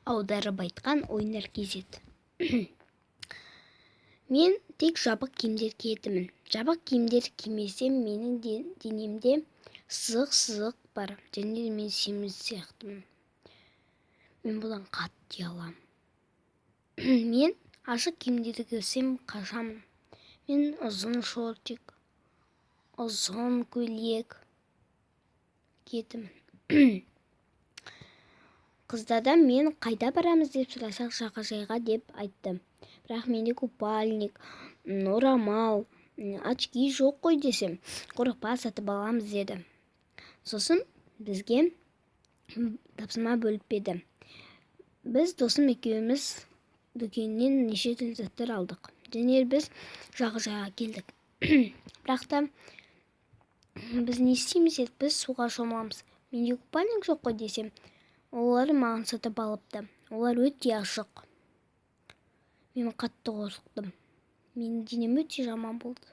Аударып айтқан Ойнар kz. Мен тек жабық киімдер киетінмін. Жабық киімдер кимесем, менің денемде сызық-сызық бар және де мен семіз сияқтымын. Мен бұдан қатты ұяламын. Мен ашық киімдерді көрсем, қашамын. Мен ұзын шортик, ұзын көйлек киетінмін. Қыздардан мен қайда барамыз деп сұрасақ, жағажайға деп айтты. Бірақ менде купальник, орамал, очки жоқ қой десем, қорықпа, сатып аламыз деді. Сосын бізге тапсырма бөліп берді. Біз досым екеуміз дүкеннен неше түрлі заттар алдық және біз жағажайға келдік. Бірақ та біз не істейміз дедік, біз суға шомыламыз. Менде купальник жоқ қой десем, олар маған сатып алыпты. Олар өте ашық. Мен қатты қорықтым. Менің денем өте жаман болды.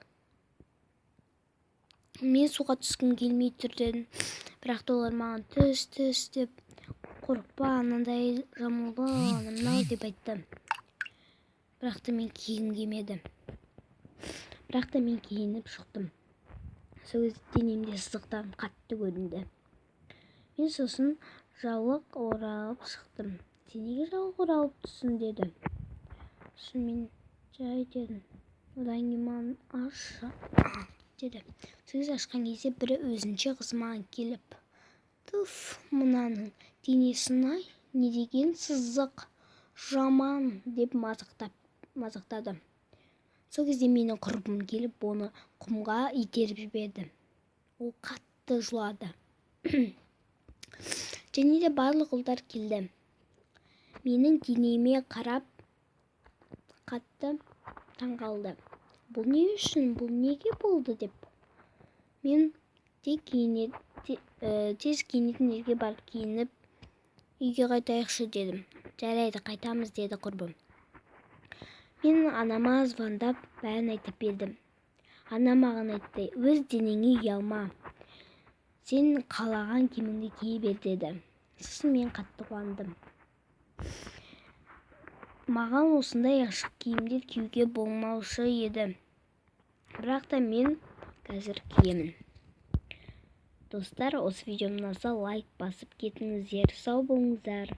Мен суға түскім келмей тұр дедім. Бірақ та олар маған түс, түс деп, қорықпа, анандай жамылып ал, мынау деп айтты. Бірақ та мен кигім келмеді. Бірақ та мен киініп шықтым. Сол кезде денемде сызықтарым қатты көрінді. Мен сосын жаулық оралып шықтым. Сен неге жаулық оралып тұрсың деді. Сосын мен жай дедім. Одан кейін маған аш деді. Сол кезде ашқан кезде бір өзінше қыз маған келіп, туф, мынаның денесін-ай, не деген сызық, жаман деп мазақтады. Сол кезде менің құрбым келіп, оны құмға итеріп жіберді. Ол қатты жылады. Және де барлық ұлдар келді. Менің денеме қарап қатты таңғалды. Бұл не үшін, бұл неге болды деп. Мен тек тез киінетін жерге барып киініп, үйге қайтайықшы дедім. Жарайды, қайтамыз деді құрбым. Мен анама звондап бәрін айтып бердім. Анам маған айтты, өз денеңе ұялма. Сен қалаған киіміңді кие бер деді. Сосын мен қатты қуандым. Маған осындай ашық киімдер киюге болмаушы еді. Бірақ та мен қазір киемін. Достар, осы видеом ұнаса, лайк басып кетіңіздер. Сау болыңыздар.